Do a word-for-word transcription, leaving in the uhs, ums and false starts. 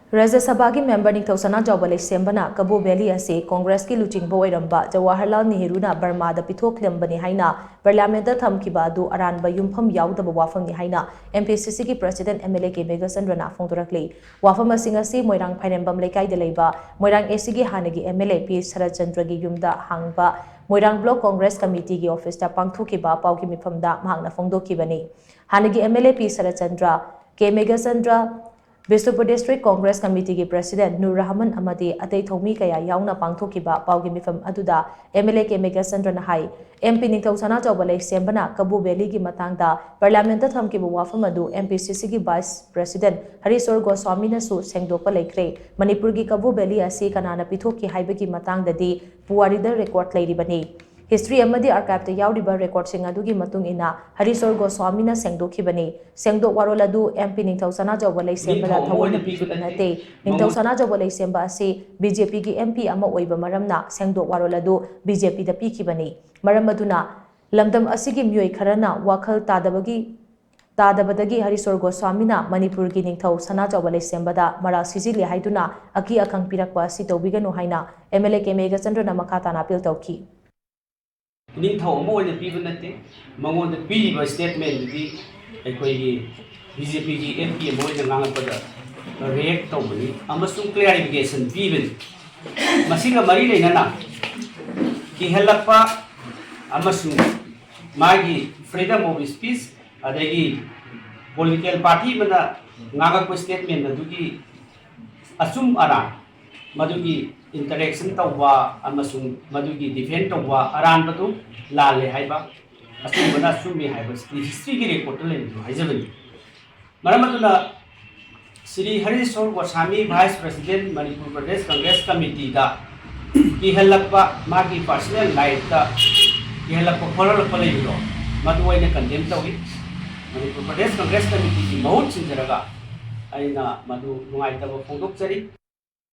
ꯔꯥꯖ꯭ꯌ ꯁꯚꯥꯒꯤ ꯃꯦꯝꯕꯔ ꯅꯤꯡꯊꯧ ꯁꯅꯥꯖꯥꯎꯕ ꯂꯩꯁꯦꯝꯕꯅ ꯀꯕꯣ ꯚꯦꯂꯤ ꯑꯁꯤ ꯀꯣꯡꯒ꯭ꯔꯦꯁꯀꯤ ꯂꯨꯆꯤꯡꯕ ꯑꯣꯏꯔꯝꯕ ꯖꯋꯥꯍꯔꯂꯥꯜ ꯅꯦꯍꯔꯨꯅ ꯕꯔꯃꯥꯗ ꯄꯤꯊꯣꯛꯂꯝꯕꯅꯤ ꯍꯥꯏꯅ ꯄꯥꯔꯂꯤꯌꯥꯃꯦꯟꯠꯇ ꯊꯝꯈꯤꯕ ꯑꯗꯨ ꯑꯔꯥꯟꯕ ꯌꯨꯝꯐꯝ ꯌꯥꯎꯗꯕ ꯋꯥꯐꯝꯅꯤ ꯍꯥꯏꯅ ꯑꯦꯝ ꯄꯤ ꯁꯤ ꯁꯤꯒꯤ president M L A K ꯃꯦꯘꯆꯟꯗ꯭ꯔꯅ ꯐꯣꯡꯗꯣꯔꯛꯂꯤ꯫ ꯋꯥꯐꯝ ꯑꯁꯤꯡ ꯑꯁꯤ ꯃꯣꯏꯔꯥꯡ ꯐꯥꯏꯔꯦꯝꯕꯝ ꯂꯩꯀꯥꯏꯗ ꯂꯩꯕ ꯃꯣꯏꯔꯥꯡ ꯑꯦ ꯁꯤꯒꯤ ꯍꯥꯟꯅꯒꯤ ꯑꯦꯝ ꯑꯦꯜ ꯑꯦ ꯄꯤ ꯁꯔꯠꯆꯟꯗ꯭ꯔꯒꯤ ꯌꯨꯝꯗ ꯍꯥꯡꯕ ꯃꯣꯏꯔꯥꯡ ꯕ꯭ꯂꯣꯛ ꯀꯣꯡꯒ꯭ꯔꯦꯁ ꯀꯃꯤꯇꯤꯒꯤ ꯑꯣꯐꯤꯁꯇ ꯄꯥꯡꯊꯣꯛꯈꯤꯕ ꯄꯥꯎꯒꯤ ꯃꯤꯐꯝꯗ ꯃꯍꯥꯛꯅ ꯐꯣꯡꯗꯣꯛꯈꯤꯕꯅꯤ꯫ ꯍꯥꯟꯅꯒꯤ M L A P Saratchandra, K Meghachandra, Bishnupur district Congress ꯀꯃꯤꯇꯤꯒꯤ ꯄ꯭ꯔꯁꯤꯗꯦꯟꯠ ꯅꯨꯔ ꯔꯍꯃꯟ ꯑꯃꯗꯤ ꯑꯇꯩ ꯊꯧꯃꯤ ꯀꯌꯥ ꯌꯥꯎꯅ ꯄꯥꯡꯊꯣꯛꯈꯤꯕ ꯄꯥꯎꯒꯤ ꯃꯤꯐꯝ ꯑꯗꯨꯗ ꯑꯦꯝ ꯑꯦꯜ ꯑꯦ ꯀꯦ ꯃꯦꯘꯆꯟꯗ꯭ꯔꯅ ꯍꯥꯏ, ꯑꯦꯝ ꯄꯤ ꯅꯤꯡꯊꯧ ꯁꯅꯥꯖꯥꯎꯕ ꯂꯩꯁꯦꯝꯕꯅ ꯀꯕꯣ ꯚꯦꯂꯤꯒꯤ ꯃꯇꯥꯡꯗ ꯄꯥꯔꯂꯤꯌꯥꯃꯦꯟꯠꯇ ꯊꯝꯈꯤꯕ ꯋꯥꯐꯝ ꯑꯗꯨ ꯑꯦꯝ ꯄꯤ ꯁꯤ ꯁꯤꯒꯤ ꯚꯥꯏꯁ ꯄ꯭ꯔꯁꯤꯗꯦꯟꯠ ꯍꯔꯤꯁꯣꯔ ꯒꯣꯁ꯭ꯋꯥꯃꯤꯅꯁꯨ ꯁꯦꯡꯗꯣꯛꯄ ꯂꯩꯈ꯭ꯔꯦ꯫ ꯃꯅꯤꯄꯨꯔꯒꯤ ꯀꯕꯣ ꯚꯦꯂꯤ ꯑꯁꯤ ꯀꯅꯥꯅ ꯄꯤꯊꯣꯛꯈꯤ ꯍꯥꯏꯕꯒꯤ ꯃꯇꯥꯡꯗꯗꯤ ꯄꯨꯋꯥꯔꯤꯗ ꯔꯦꯀꯣꯔꯗ ꯂꯩꯔꯤꯕꯅꯤ꯫ ꯍꯤꯁꯇ꯭ꯔꯤ ꯑꯃꯗꯤ ꯑꯥꯔꯀꯥꯏꯚꯇ ꯌꯥꯎꯔꯤꯕ ꯔꯦꯀꯣꯔꯗꯁꯤꯡ ꯑꯗꯨꯒꯤ ꯃꯇꯨꯡ ꯏꯟꯅ ꯍꯔꯤꯁꯣꯔ ꯒꯣꯁ꯭ꯋꯥꯃꯤꯅ ꯁꯦꯡꯗꯣꯛꯈꯤꯕꯅꯤ꯫ ꯁꯦꯡꯗꯣꯛ ꯋꯥꯔꯣꯜ ꯑꯗꯨ ꯑꯦꯝ ꯄꯤ ꯅꯤꯡꯊꯧ ꯁꯅꯥꯖꯥꯎꯕ ꯂꯩꯁꯦꯝꯕꯗ ꯅꯤꯡꯊꯧ ꯑꯃ ꯊꯑꯣꯏꯅ ꯑꯣꯏꯅ ꯄꯤꯕ ꯄꯤꯈꯤꯕ ꯅꯠꯇꯦ꯫ ꯅꯠꯇꯦ꯫ ꯅꯤꯡꯊꯧ ꯃꯉꯣꯟ- ꯁꯅꯥꯖꯥꯎꯕ ꯂꯩꯁꯦꯝꯕ ꯑꯁꯤ ꯕꯤ ꯖꯦ ꯄꯤꯒꯤ ꯑꯦꯝ ꯄꯤ ꯑꯃ ꯑꯣꯏꯕ ꯃꯔꯝꯅ ꯁꯦꯡꯗꯣꯛ ꯋꯥꯔꯣꯜ ꯑꯗꯨ ꯕꯤ ꯖꯦ ꯄꯤꯗ ꯄꯤꯈꯤꯕꯅꯤ꯫ ꯃꯔꯝ ꯑꯗꯨꯅ ꯂꯝꯗꯝ ꯑꯁꯤꯒꯤ ꯃꯤꯑꯣꯏ ꯈꯔꯅ ꯋꯥꯈꯜ ꯇꯥꯗꯕꯒꯤ, ꯇꯥꯗꯕꯗꯒꯤ ꯍꯔꯤꯁꯣꯔ ꯒꯣꯁ꯭ꯋꯥꯃꯤꯅ ꯃꯅꯤꯄꯨꯔꯒꯤ ꯅꯤꯡꯊꯧ ꯁꯅꯥꯖꯥꯎꯕ ꯂꯩꯁꯦꯝꯕꯗ ꯃꯔꯥꯜ ꯁꯤꯖꯤꯜꯂꯤ ꯍꯥꯏꯗꯨꯅ ꯑꯀꯤ ꯑꯈꯪ ꯄꯤꯔꯛꯄ ꯑꯁꯤ ꯇꯧꯕꯤꯒꯅꯨ ꯍꯥꯏꯅ ꯑꯦꯝ ꯑꯦꯜ ꯑꯦ ꯀꯦ ꯃꯦꯘꯆꯟꯗ꯭ꯔꯅ ꯃꯈꯥ ꯇꯥꯅ ꯑꯄꯤꯜ ꯇꯧꯈꯤ꯫ ꯅꯤꯡꯊꯧ ꯑꯃ ꯑꯣꯏꯅ ꯄꯤꯕ ꯅꯠꯇꯦ꯫ ꯃꯉꯣꯟꯗ ꯄꯤꯔꯤꯕ ꯁ꯭ꯇꯦꯠꯃꯦꯟꯗꯨꯗꯤ ꯑꯩꯈꯣꯏꯒꯤ ꯕꯤ ꯖꯦ ꯄꯤꯒꯤ ꯑꯦꯝ ꯄꯤ ꯑꯃ ꯑꯣꯏꯅ ꯉꯥꯡꯉꯛꯄꯗ ꯔꯤꯌꯦꯛ ꯇꯧꯕꯅꯤ ꯑꯃꯁꯨꯡ ꯀ꯭ꯂꯦꯔꯤꯐꯤꯀꯦꯁꯟ ꯄꯤꯕꯅꯤ꯫ ꯃꯁꯤꯒ ꯃꯔꯤ ꯂꯩꯅꯅ ꯀꯤꯍꯜꯂꯛꯄ ꯑꯃꯁꯨꯡ ꯃꯥꯒꯤ freedom of speech, ꯑꯗꯒꯤ ꯄꯣꯂꯤꯇꯤꯀꯦꯜ ꯄꯥꯔꯇꯤ ꯑꯃꯅ ꯉꯥꯡꯉꯛꯄ ꯁ꯭ꯇꯦꯠꯃꯦꯟ ꯑꯗꯨꯒꯤ ꯑꯆꯨꯝ ꯑꯔꯥꯟ, ꯃꯗꯨꯒꯤ ꯏꯟꯇꯔꯦꯛꯁꯟ ꯇꯧꯕ ꯑꯃꯁꯨꯡ ꯃꯗꯨꯒꯤ ꯗꯤꯐꯦꯟ ꯇꯧꯕ, ꯑꯔꯥꯟꯕꯗꯨ ꯂꯥꯜꯂꯦ ꯍꯥꯏꯕ, ꯑꯆꯨꯝꯕꯅ ꯑꯆꯨꯝꯃꯤ ꯍꯥꯏꯕꯁꯤꯗꯤ ꯍꯤꯁꯇ꯭ꯔꯤꯒꯤ ꯔꯦꯀꯣꯔꯠꯇ ꯂꯩꯕꯗꯨ ꯍꯥꯏꯖꯕꯅꯤ꯫ ꯃꯔꯝ ꯑꯗꯨꯅ ꯁ꯭ꯔꯤ ꯍꯔꯤꯁꯣꯔ ꯒꯣꯁ꯭ꯋꯥꯃꯤ, ꯚꯥꯏꯁ ꯄ꯭ꯔꯁꯤꯗꯦꯟꯠ, ꯃꯅꯤꯄꯨꯔ ꯄ꯭ꯔꯗꯦꯁ ꯀꯪꯒ꯭ꯔꯦꯁ ꯀꯃꯤꯇꯤꯗ ꯀꯤꯍꯜꯂꯛꯄ, ꯃꯥꯒꯤ ꯄꯔꯁꯅꯦꯜ ꯂꯥꯏꯐꯇ ꯀꯤꯍꯜꯂꯛꯄ ꯈꯣꯠꯍꯜꯂꯛꯄ ꯂꯩꯕꯗꯣ, ꯃꯗꯨ ꯑꯩꯅ ꯀꯟꯗꯦꯝ ꯇꯧꯏ꯫ ꯃꯅꯤꯄꯨꯔ ꯄ꯭ꯔꯗꯦꯁ ꯀꯪꯒ꯭ꯔꯦꯁ ꯀꯃꯤꯇꯤꯒꯤ ꯃꯍꯨꯠ ꯁꯤꯟꯖꯔꯒ ꯑꯩꯅ ꯃꯗꯨ ꯅꯨꯡꯉꯥꯏꯇꯕ ꯐꯣꯡꯗꯣꯛꯆꯔꯤ꯫